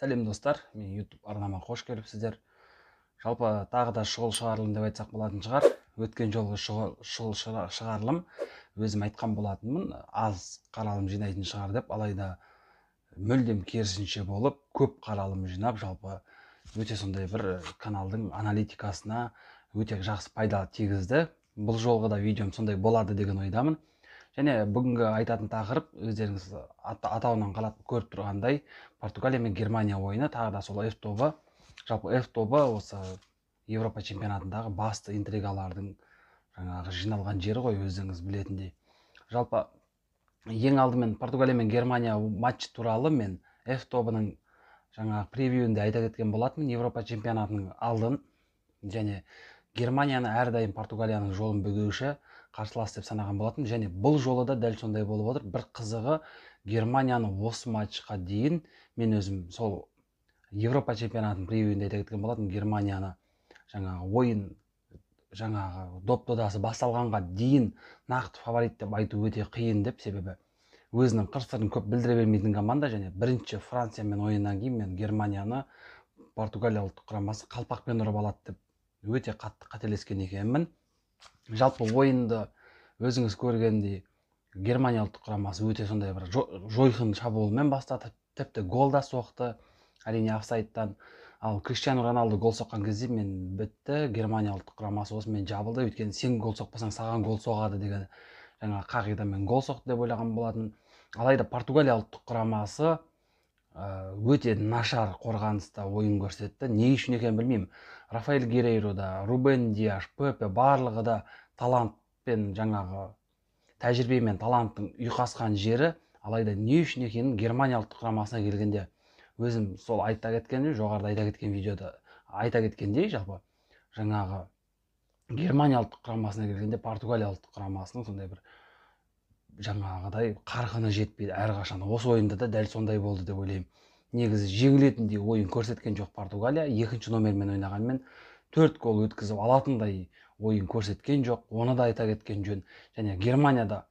Сәлем, достар! Мен YouTube арнама қош келіпсіздер. Жалпы, тағы да шұғыл шығарылым деп айтсақ болатын шығар. Өткен жолғы шұғыл шығарылым, өзім айтқан болатынмын, аз қаралым жинайтын шығар деп. Алайда мүлдем керісінше болып, көп қаралым жинап, жалпы өте сондай бір каналдың аналитикасына өте жақсы пайда тигізді. Бұл жолғы да видеом сондай болады деген ойдамын. Және бүгінгі айтатын тақырып, өздеріңіз атауынан қарап көріп тұрғандай, Португалия мен Германия ойыны. Тағы да сол F тобы. Жалпы, F тобы осы Еуропа чемпионатындағы басты интригалардың жаңағы жиналған жері ғой, өздеріңіз білетіндей. Жалпы, ең алдымен Португалия мен Германия матч туралы мен F тобының жаңағы превьюінде айта кеткен болатынмын Еуропа чемпионатының алдын. Және Германияны әрдайым Португалияның жолын бөгеуші қарсылас деп санаған болатын. Және бұл жолы да дәл сондай болып отыр. Бір қызығы, Германияны осы матчқа дейін мен өзім сол Еуропа чемпионатының превьюінде айта кеткен болатын, Германияны жаңағы ойын, жаңағы доп додасы басталғанға дейін нақты фаворит деп айту өте қиын деп. Себебі өзінің қыр сырын көп білдіре бермейтін команда. Және бірінші Франциямен ойыннан кейін мен Германияны Португалия ұлттық құрамасы қалпақпен ұрып алады деп өте қатты қателескен екенмін. Жалпы, ойынды өзіңіз көргендей, Германия ұлттық құрамасы өте сондай бір жойқын шабуылмен бастады, тіпті гол да соқты, әрине, офсайдтан. Ал Криштиану Роналду гол соққан кезде мен: «Бітті, Германия ұлттық құрамасы осымен жабылды, өйткені сен гол соқпасаң, саған гол соғады» деген жаңағы қағидамен гол соқты деп ойлаған болатын. Алайда Португалия ұлттық құрамасы өте нашар қорғаныста ойын көрсетті. Не үшін екенін білмеймін. Рафаэль Герейро да, Рубен Диаш, Пепе, барлығы да талантпен, жаңағы тәжірибе мен таланттың ұйқасқан жері. Алайда не үшін екенін, Германия ұлттық құрамасына келгенде, өзім сол айта кеткен, жоғарыда айта кеткен, видеода айта кеткендей, жалпы жаңағы Германия ұлттық құрамасына келгенде Португалия ұлттық құрамасының сондай бір жаңағыдай қарқыны жетпейді әрқашан. Осы ойында да дәл сондай болды деп ойлаймын. Негізі, жеңілетіндей ойын көрсеткен жоқ Португалия. Екінші номермен ойнағанмен, төрт гол өткізіп алатындай ойын көрсеткен жоқ, оны да айта кеткен жөн. Және Германияда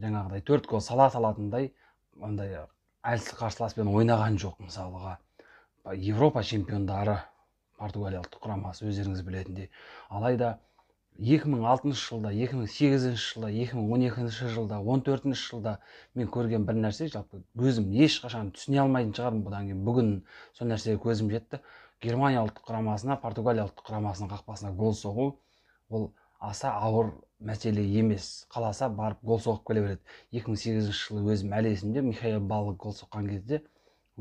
жаңағыдай төрт гол сала салатындай андай әлсіз қарсыласпен ойнаған жоқ. Мысалға, Европа чемпиондары Португалия ұлттық құрамасы, өздеріңіз білетіндей. Алайда 2006 жылда, 2008 жылда, 2012 жылда, 14 жылда мен көрген бір нәрсе, жалпы өзім ешқашан түсіне алмайтын шығармын бұдан кейін, бүгін сол нәрсеге көзім жетті: Германия ұлттық құрамасына Португалия ұлттық құрамасының қақпасына гол соғу ол аса ауыр мәселе емес, қаласа, барып гол соғып келе береді. 2008 жылы, өзім әлі есімде, Михаил Баллак гол соққан кезде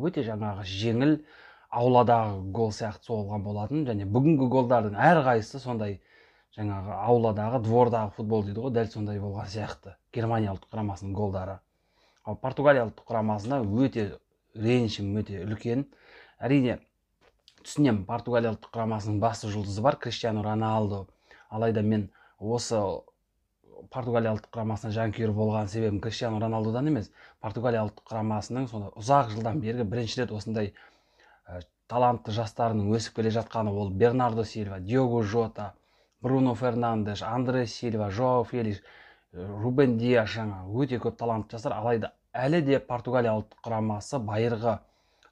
өте жаңағы жеңіл, ауладағы гол сияқты соғылған болатын. Және бүгінгі голдардың әрқайсысы сондай, жаңағы ауладағы, двордағы футбол дейді ғой, дәл сондай болған сияқты Германия ұлттық құрамасының голдары. Ал Португалия ұлттық құрамасына өте ренішім өте үлкен. Әрине, түсінемін, Португалия ұлттық құрамасының басты жұлдызы бар, Криштиану Роналду. Алайда мен осы Португалия ұлттық құрамасына жанкүйер болған себебім Криштиану Роналдудан емес, Португалия ұлттық құрамасының сондай ұзақ жылдан бергі бірінші рет осындай талантты жастарының өсіп келе жатқаны. Ол Бернардо Сильва, Диого Жота, Бруно Фернандеш, Андре Сильва, Жоао Фелиш, Рубен Диаш, жаңа өте көп талантты жастар. Алайда әлі де Португалия ұлттық құрамасы байырғы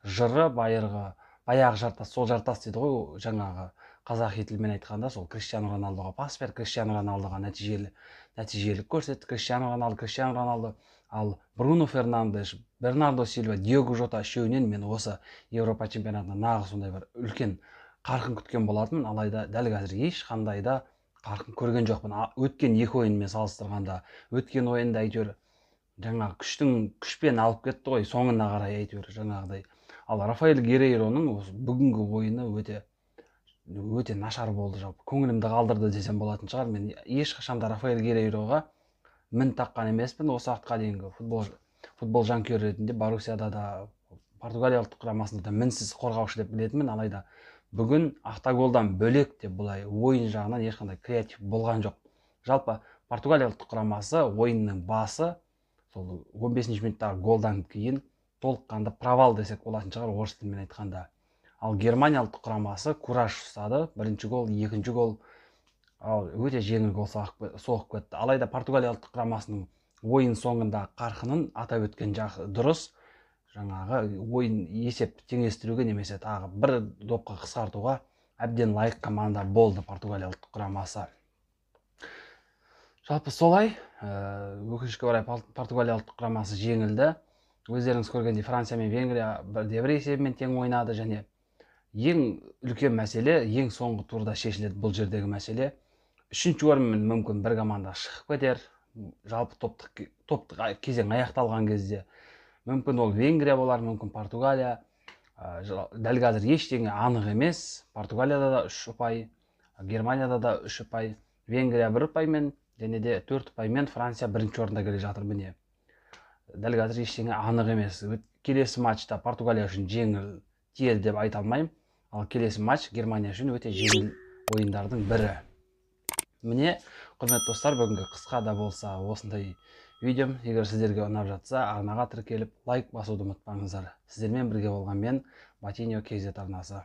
жыры, байырғы баяғы жартас, сол жартас дейді ғой жаңағы қазақи тілмен айтқанда, сол Криштиану Роналдуға пас бер, Криштиану Роналдуға нәтижелік көрсетті, Криштиану Роналду, Криштиану Роналду. Ал Бруно Фернандеш, Бернардо Сильва, Диого Жота, үшеуінен мен осы Еуропа чемпионатында нағыз сондай бір үлкен қарқын күткен болатынмын. Алайда дәл қазір ешқандай да қарқын көрген жоқпын өткен екі ойынмен салыстырғанда. Өткен ойында әйтеуір жаңағы күштің күшпен алып кетті ғой соңына қарай әйтеуір жаңағыдай. Ал Рафаэль Герейроның осы бүгінгі ойыны өте өте нашар болды, жалпы көңілімді қалдырды десем болатын шығар. Мен ешқашан да Рафаэль Герейроға мін таққан емеспін осы уақытқа дейінгі футбол жанкүйер ретінде. Боруссияда да, Португалия ұлттық құрамасында да мінсіз қорғаушы деп білетінмін. Алайда бүгін автоголдан бөлек те бұлай ойын жағынан ешқандай креатив болған жоқ. Жалпы, Португалия ұлттық құрамасы ойынның басы, сол 15 минуттағы голдан кейін толыққанды провал десек болатын шығар орыс тілімен айтқанда. Ал Германия ұлттық құрамасы кураж ұстады: бірінші гол, екінші гол, ал өте жеңіл гол соғып кетті. Алайда Португалия ұлттық құрамасының ойын соңында қарқынын атап өткен дұрыс. Жаңағы ойын есеп теңестіруге немесе тағы бір допқа қысқартуға әбден лайық команда болды Португалия ұлттық құрамасы. Жалпы солай, өкінішке орай, Португалия ұлттық құрамасы жеңілді. Өздеріңіз көргендей, Франция мен Венгрия 1-1 есебімен тең ойнады. Және ең үлкен мәселе ең соңғы турда шешіледі. Бұл жердегі мәселе үшінші орынмен мүмкін бір команда шығып кетер. Жалпы топтық кезең аяқталған кезде мүмкін ол Венгрия болар, мүмкін Португалия. Дәл қазір ештеңе анық емес. Португалияда да 3 ұпай, Германияда да 3 ұпай, Венгрия 1 ұпаймен және де 4 ұпаймен Франция бірінші орында келе жатыр. Міне, дәл қазір ештеңе анық емес. Келесі матчта Португалия үшін жеңіл тиеді деп айта алмаймын, ал келесі матч Германия үшін өте жеңіл ойындардың бірі. Міне, құрметті достар, бүгінгі қысқа да болса осындай видеом. Егер сіздерге ұнап жатса, арнаға тіркеліп, лайк басуды ұмытпаңыздар. Сіздермен бірге болған мен, Батиньо KZ арнасы.